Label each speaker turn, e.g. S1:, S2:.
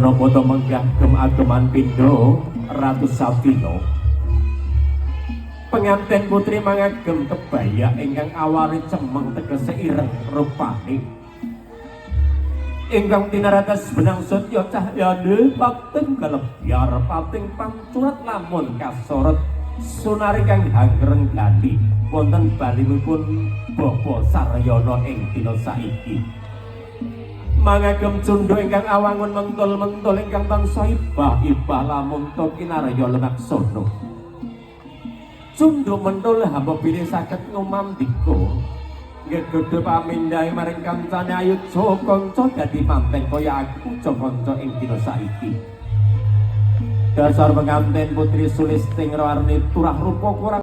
S1: Menapa to menggah gem ageman pindha Ratu Safina. Pengantin putri mangagem kebaya ingkang awari cemeng, tegese ireng rupane. Ingkang tinaratas benang sutya cahyane pating kalebyar pating pancurat lamun kasorot sunari kang hangreng gani wonten balimipun Bapa Saryana ing dina saiki. Mangagem cunduk ingkang awangun mentul-mentul ingkang tansah ibah-ibah lamun to kinarya lumaksana. Cunduk mentul hamba bilih saged ngumandika ngegodho pamindhahe maring kancane, "Ayo jo kanca, dadi manten kaya aku jo kanca ing dina saiki." Dasar pengantin putri sulisting arni turah rupa kurang.